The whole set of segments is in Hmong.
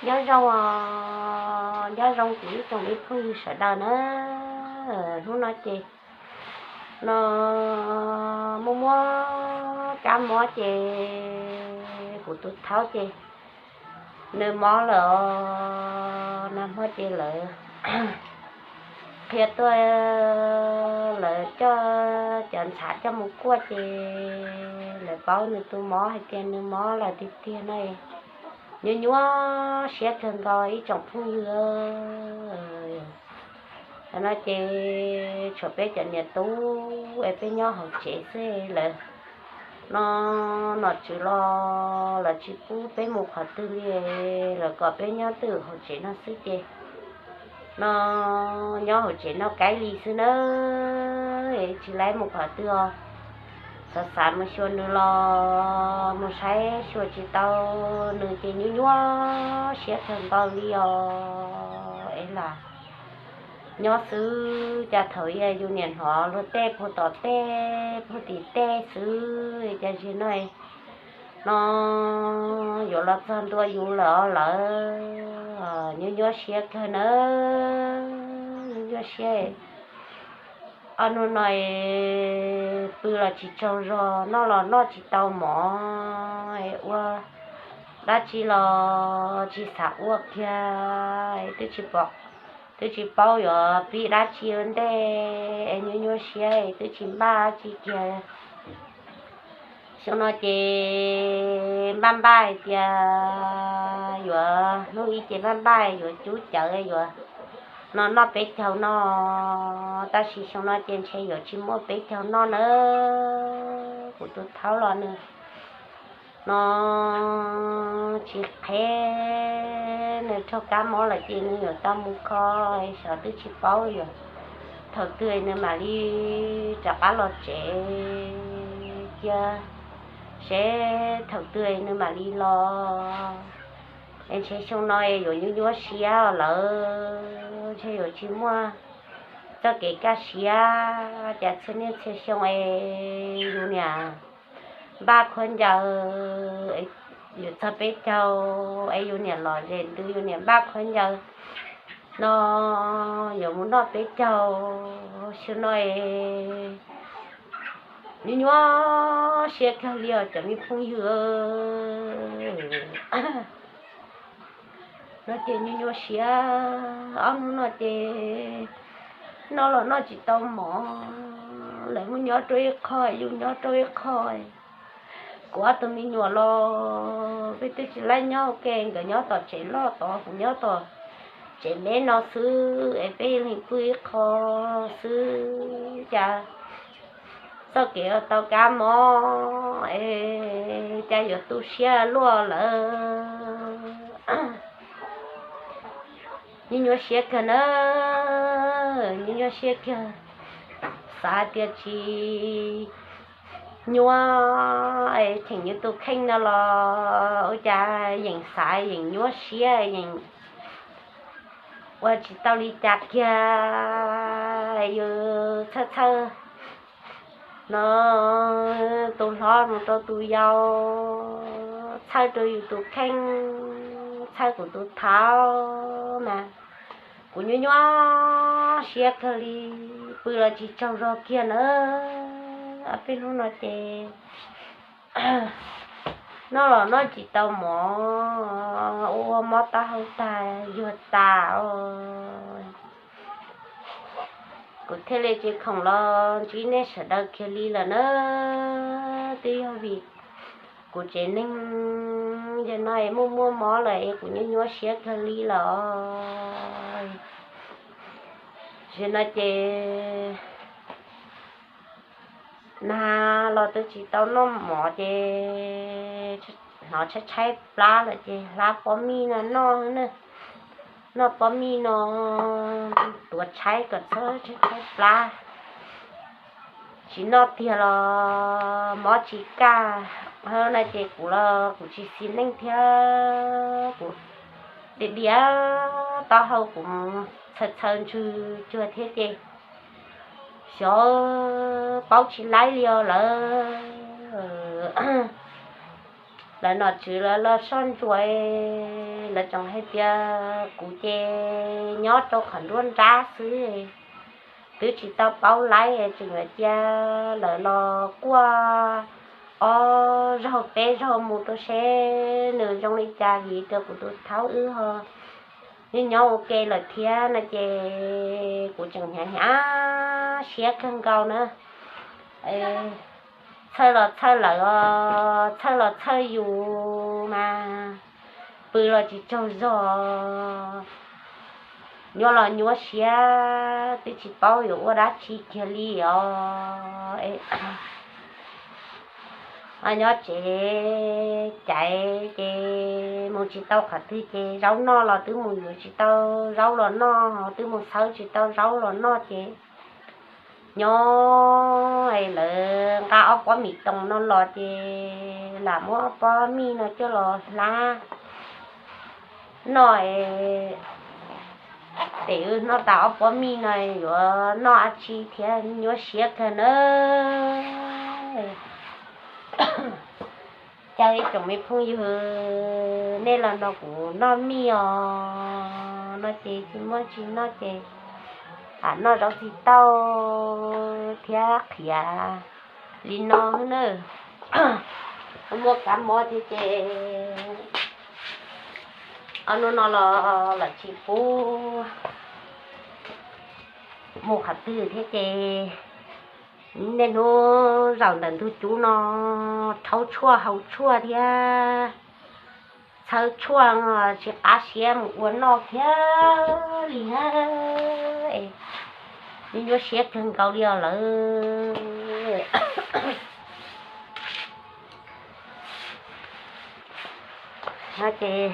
Nyob zoo os, nyob zoo kuv ib tsoom me phooj ywg sawv daws na. Hnub no ces no muaj muab kab mob ces kuv tus thaub ces nws mob lawm os. Nag hmo ces lawv qhia tuaj, lawv coj cov ntshav coj mus kuaj ces lawv paub nws tus mob hais tias nws mob lawm tiag tiag no. Nyuaj nyuaj siab kawg nkaus ib tsoom phooj ywg. Tam no ces tshuav peb cov niam tub es peb nyob hauv tsev xwb lawm. No nom tswv los lawv tsis pub peb mus qhov twg li, lawv kom peb nyob twj ywm hauv tsev no xwb ces no nyob hauv tsev no kaib li xwb nawb, tsis laib mus qhov twg os. Xav xav mus xyuas nws los mus saib xyuas tsis tau nws ces nyuaj nyuaj siab kawg nkaus li os. Es lam nyob xwb cas thaum yus niam hnov luag tej puag tom tej puag tim tej xwb cas zig no no yuav los txog ntua yus lawm os lawv. Nyuaj nyuaj siab kawg nawb, nyuaj nyuaj siab. Ob hnub no pw los tsis tsaug zog, noj los noj tsis tau mov, ua dab tsi los tsis xav ua kiag, twb tsis pom, twb tsis paub yuav pib dab tsi ua ntej es nyuaj nyuaj siab twb tsis npaj dab tsi kiag. Xyoo no ces npaj npaj hais tias yuav hnub ib ces npaj npaj yuav cub cawv yuav no noj peb caug no, tab sis xyoo no ces ntshe yuav tsis muaj peb caug noj nawb. Kuv tus thaub los nws no tsis qheb, nws raug kab mob lawm ces nws yuav tau mus kho, xyov twb tsis paub yuav thaum twg nws mam li rov qab los tsev cia, seb thaum twg nws mam li los. Es ntshe xyoo no yuav nyuaj nyuaj siab lawm, ntshe yuav tsis muaj txoj kev kaj siab, cas txhua niaj txhua xyoo es yus niam npaj khaub ncaws yuav txog peb caug es yus niam lom zem ntws yus niam npaj khaub ncaws no yuav mus noj peb caug, xyoo no es nyuaj nyuaj siab kawg li os cov me phooj ywg. No ces nyuaj nyuaj siab, ob hnub no ces noj los noj tsis tau mov, lawv muab nyob rau ib qho, yus nyob rau ib qho. Kuv ob tug me nyuam los peb twb tsis laib nyob ua ke, nkawd nyob tom tsev loj tod, kuv nyob tom tsev me no xwb es peb leeg pw ib qho xwb, cas txoj kev uas tau kab mob es cas yuav tu siab luaj lawm. Nyuaj nyuaj siab kawg na, nyuaj nyuaj siab kawg. Xav tias tsis nyuaj es cheem yus tus kheej no los ua cas yeej xav yeej nyuaj siab yeej ua tsis tau li cas kiag. Yus txhawj txhawj no, tus hlob mus rau tus yau, txhawj rau yus tus kheej, txhawj kuv tus thaub mas kuv nyuaj nyuaj siab kawg li, pw los tsis tsaug zog kiag na. Ob peb hnub no ces noj los noj tsis tau mov, ua ua mob taub hau tag yuag tas os. Kuv thiaj li tsis khoom los ntsib nej sawv daws kiag li lawm na. Twb yog vim kuv tsev neeg yog no es muaj muaj mob lawm es kuv nyuaj nyuaj siab kawg li lawm. Tam no ces nag los twb tsis tau noj mov ces hnov tshaib tshaib plab lawm ces hlab pob mij no noj, noj pob mij no tuav tshaib kom txhob tshaib tshaib plab. Tsis noj tiag los mob tsis kaj. Hos no ces kuv los kuv tsis xis neej thiab, kuv diam diam taub hau kuv txhaws txhaws ntsws cuag thiab ces xyov paub tsis laib li os lawm. Lawv nom tswv lawv los soj ntsuam Lawv tseem hais tias kuv ces nyob rau qhov nruab nrab xwb, twb tsis tau paub laib, tseem yuav cia lawv los quaj ob zaug peb zaug mus rau seb nws zoo li cas vim rau kuv tus thaub wb ho nyob nyob ua ke lawm thiab no ces kuv tseem hnyav hnyav siab kawg nkaus na. Txhawj los txhawj lawv os, txhawj los txhawj yus mas, pw los tsis tsaug zog, nyuaj los nyuaj siab, twb tsis paub yuav ua dab tsi kiag li os. Nyob tsev caiv ces mus tsis tau qhov twg ces zaub noj los twb mus yuav tsis tau zaub los noj, twb mus xawb tsis tau zaub los noj ces nyob lawv nqa ob pob mis toos no los ces lam muab ob pob mij no coj los hlab noj. Ces wb noj tas ob pob mij no yuav noj dab tsi thiab, nyuaj siab kawg na. Caw ib tsoom me phooj ywg, nej los nrog kuv noj mij os no ces tsis muaj tsis noj ces lam noj zaub txhim tauj thiab qhiav li no xwb na. Muaj kab mob thiab ces ob hnub no los lawv tsis pub mus qhov twg thiab ces niaj hnub zaum ntawm ntug cub no rhaub tshuaj haus tshuaj thiab txhawb tshuaj tsis qab siab mus ua noj thiab li na. Nyuaj nyuaj siab kawg nkaus li os lawv. No ces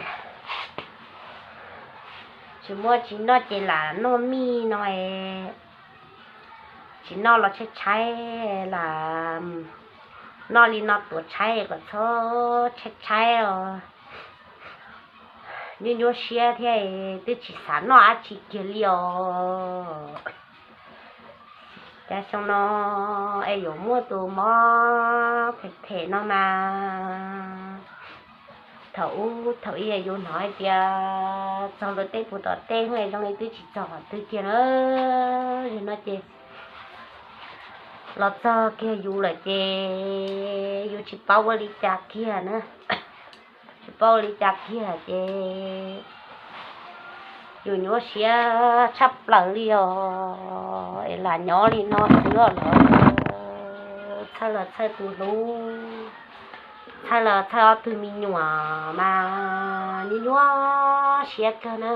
tsis muaj tsis noj ces lam noj mij no, tsis noj los tshaib tshaib, lam noj li no tuav tshaib kom txhob tshaib tshaib os. Nyuaj nyuaj siab thiab twb tsis xav noj dab tsi kiag li os. Cas xyoo no es yuav muaj tus mob phem phem no mas, thaum ub thaum ub yus hnov hais tias txog luag tej puag tom tej zoo li twb tsis txog qhov twg kiag na. Yog no ces los txog kiag yus lawm ces yus tsis paub ua li cas kiag na. Tsis paub ua li cas kiag ces yus nyuaj siab tshaj plaws li os. Es lam nyob li no xwb os lawv. Txhawj los txhawj tus hlub, txhawj los txhawj ob tug me nyuam mas nyuaj nyuaj siab kawg na.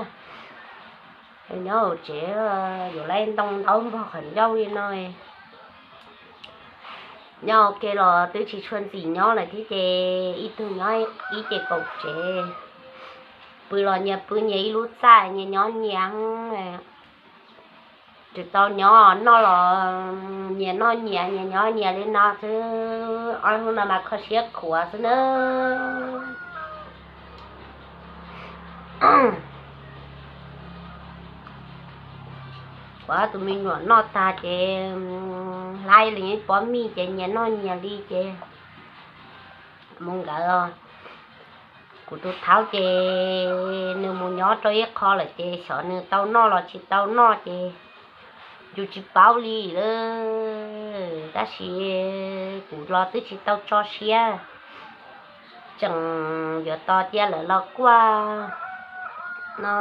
Nyob hauv tsev yuav laib ntoo ntaub npog qhov ncauj li no. Nyob ua ke los twb tsis tshua ntxim nyob lawm thiab ces ib tug nyob ib ce kaum tsev, pw los nyias pw nyias ib lub txaj nyias nyob nyias. Tsis tau nyob noj los nyias noj nyias, nyias nyob nyias li no xwb, ob hnub no mas kho siab khuav xwb na. Kuv ob tus me nyuam noj tag ces hlab li ib pob mij ces nyias noj nyias li ces mus nkawd. Kuv tus thaub ces nws mus nyob rau ib qho lawm ces xyov nws tau noj los tsis tau noj ces yus tsis paub li lawm. Tab sis kuv los twb tsis tau tso siab, tseem yuav tos cia lawv los kuaj no.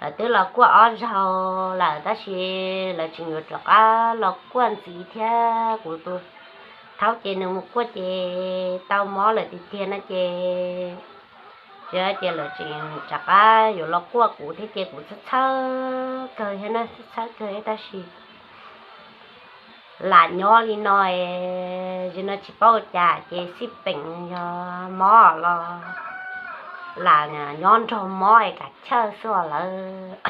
Lawv twb los kuaj ob zaug lawm tab sis lawv tseem yuav rov qab los kuaj ntxiv thiab. Kuv tus thaub ces nws mus kuaj ces tau mob lawm tiag tiag no ces, ces lawv tseem rov qab yuav los kuaj kuv thiab ces kuv txhawj txhawj kawg thiab na, txhawj txhawj kawg thiab tab sis lam nyob li no, zim no tsis paub ua cas ces xij peem yog mob los lam nyob nrog mob es kam chawj xwb os lawv.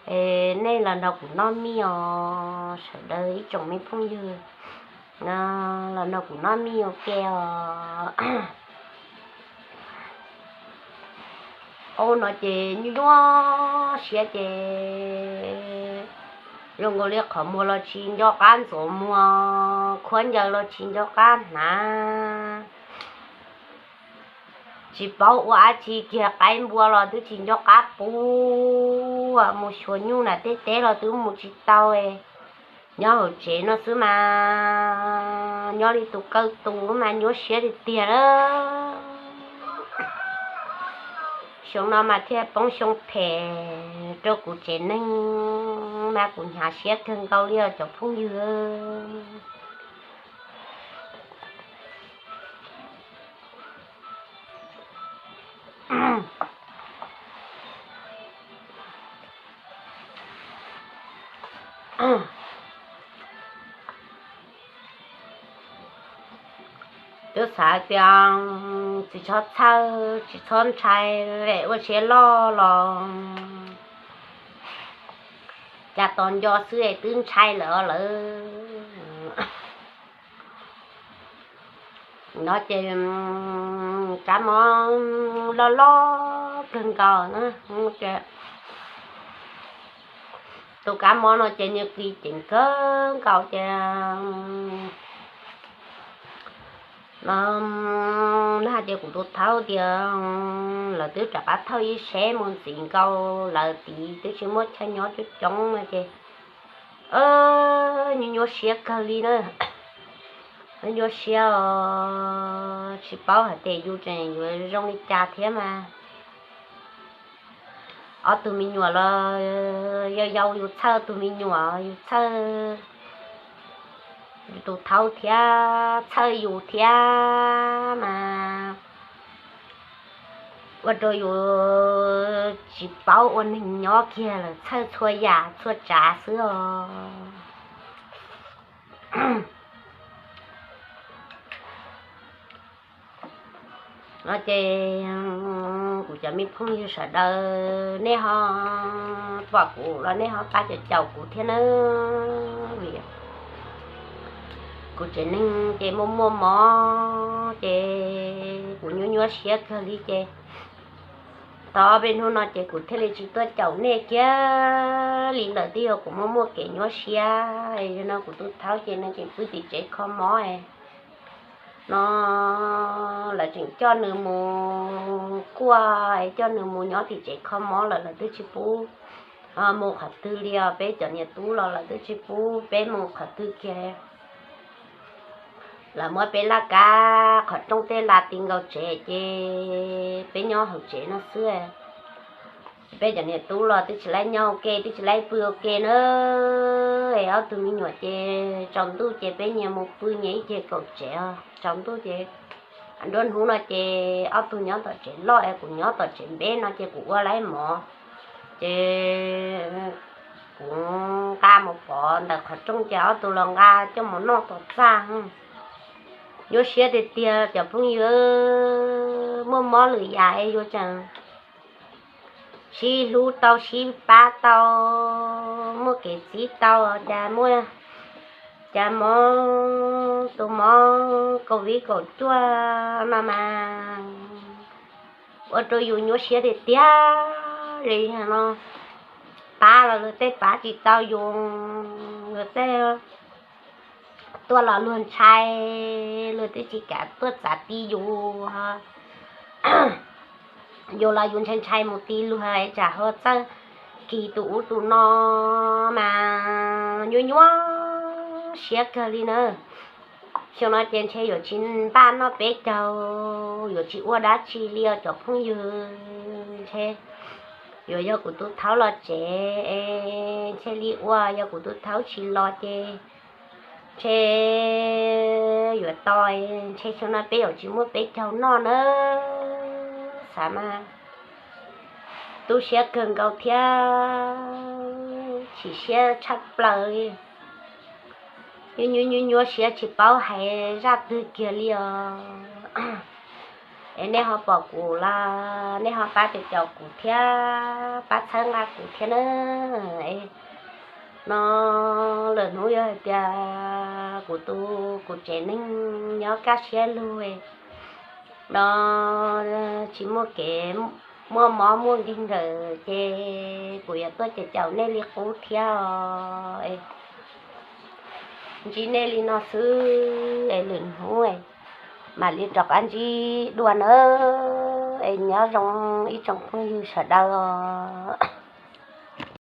Es nej los nrog kuv noj mij os sawv daws ib tsoom me phooj ywg, los nrog kuv noj mij ua ke os. Ua no ces nyuaj nyuaj siab ces zoo nkaus li qhov muag los tsis nco qab ntxuav muag, khuab ncaws los tsis nco qab hnav. tsis paub ua dab tsi kiag, qaib npua los twb tsis nco qab pub, mus xyuas nyuj nram tej teb los twb mus tsis tau. Nyob hauv tsev no xwb mas nyob li tus kaw tus mas nyuaj siab tiag tiag na. Xyoo no mas thiaj poob xyoo phem rau kuv tsev neeg mas kuv hnyav siab kawg nkaus li os cov phooj ywg. Twb xav tias tsis txhob txhawj, tsis txhob ntshai, ua siab loj los cas tos nco xwb es twb ntshai lawm lawm. No ces kab mob loj loj kawg nkaus na. Tus kab mob no ces nws qis ceev kawg nkaus ces no, no hais tias kuv tus thaub tias lawv twb rov qab thauj ib seb mus ntxiv nkaus lawm tid twb tsis muaj chaw nyob coob coob no ces nyuaj nyuaj siab kawg li na. Nyuaj siab os, tsis paub hais tias yus tseem yuav zoo li cas thiab mas. Ob tug me nyuam los yau yau, yus txhawj tus me nyuam, yus txhawj tus thaub thiab txhawj yus thiab mas ua rau yus tsis paub ua neeg nyob kiag lawm, txhawj txhua yam txhua tsav xwb os. No ces kuv cov me phooj ywg sawv daws nej ho pom kuv los nej ho pab caum caum kuv thiab nawb. Vim kuv tsev neeg ces muaj muaj mob ces kuv nyuaj nyuaj siab kawg li ces tau ob peb hnub no ces kuv thiaj li tsis tuaj caum nej kiag li ntawd, twb yog kuv muaj muaj kev nyuaj siab. No kuv tus thaub ces nws tseem pw tim tsev kho mob no, lawv tseem coj nws mus kuaj, coj nws mus nyob tim tsev kho mob lawm, lawv twb tsis pub mus qhov twg li os. Peb cov niam tub los lawv twb tsis pub peb mus qhov twg kiag. Lawv muab peb laj kab qhov rooj tej la ti nkaus tsev ces peb nyob hauv tsev no xwb. Peb cov niam tub los twb tsis laib nyob ua ke, twb tsis laib pw ua ke na. Es ob tug me nyuam ces tsaus ntuj ces peb nyias mus pw nyias ib ceg kaum tsev os. Tsaus ntuj ces nruab hnub no ces ob tug nyob tom tsev loj es kuv nyob tom tsev npeb no ces kuv ua laib mov ces kuv nqa mus pov ntawm qhov rooj ces ob tug los nqa coj mus noj tom txaj. Nyuaj siab tiag tiag cov phooj ywg, muaj mob lwm yam es yuav tseem sib hlub tau sib pab tau, muaj kev txib tau, cas muaj, cas mob tus mob COVID kaum cuaj no mas ua rau yus nyuaj siab tiag tiag li no. Pab los luag tej pab tsis tau yus, luag tej tuaj los luag ntshai, luag twb tsis kam tuaj txav ti yus. Yus los yus ntshai ntshai mus ti luag es tsam ho txawj kis tus ub tus no mas nyuaj nyuaj siab kawg li na. Xyoo no ces ntshe yuav tsis npaj noj peb caug, yuav tsis ua dab tsi li os cov phooj ywg. Ntshe yuav yog kuv tus thaub los tsev es ntshe li ua, yog kuv tus thaub tsis los ces ntshe yuav tos, ntshe xyoo no peb yuav tsis muaj peb caug noj na. Xav mas tu siab kawg nkaus thiab chim siab tshaj plaws li. Nyuaj nyuaj nyuaj nyuaj siab tsis paub hais zaj twg kiag li os. Es nej ho pom kuv los nej ho pab caum caum kuv thiab pab txhawb nqa kuv thiab na. No lwm hnub yog hais tias kuv tus, kuv tsev neeg nyob kaj siab lug no tsis muaj kev muaj mob muaj nkeeg lawm ces kuv yuav tuaj caum caum nej li qub thiab os. Ntsib nej li no xwb es lwm hnub Mam li rov qab ntsib dua nawb, es nyob zoo ib tsoom phooj ywg sawv daws os.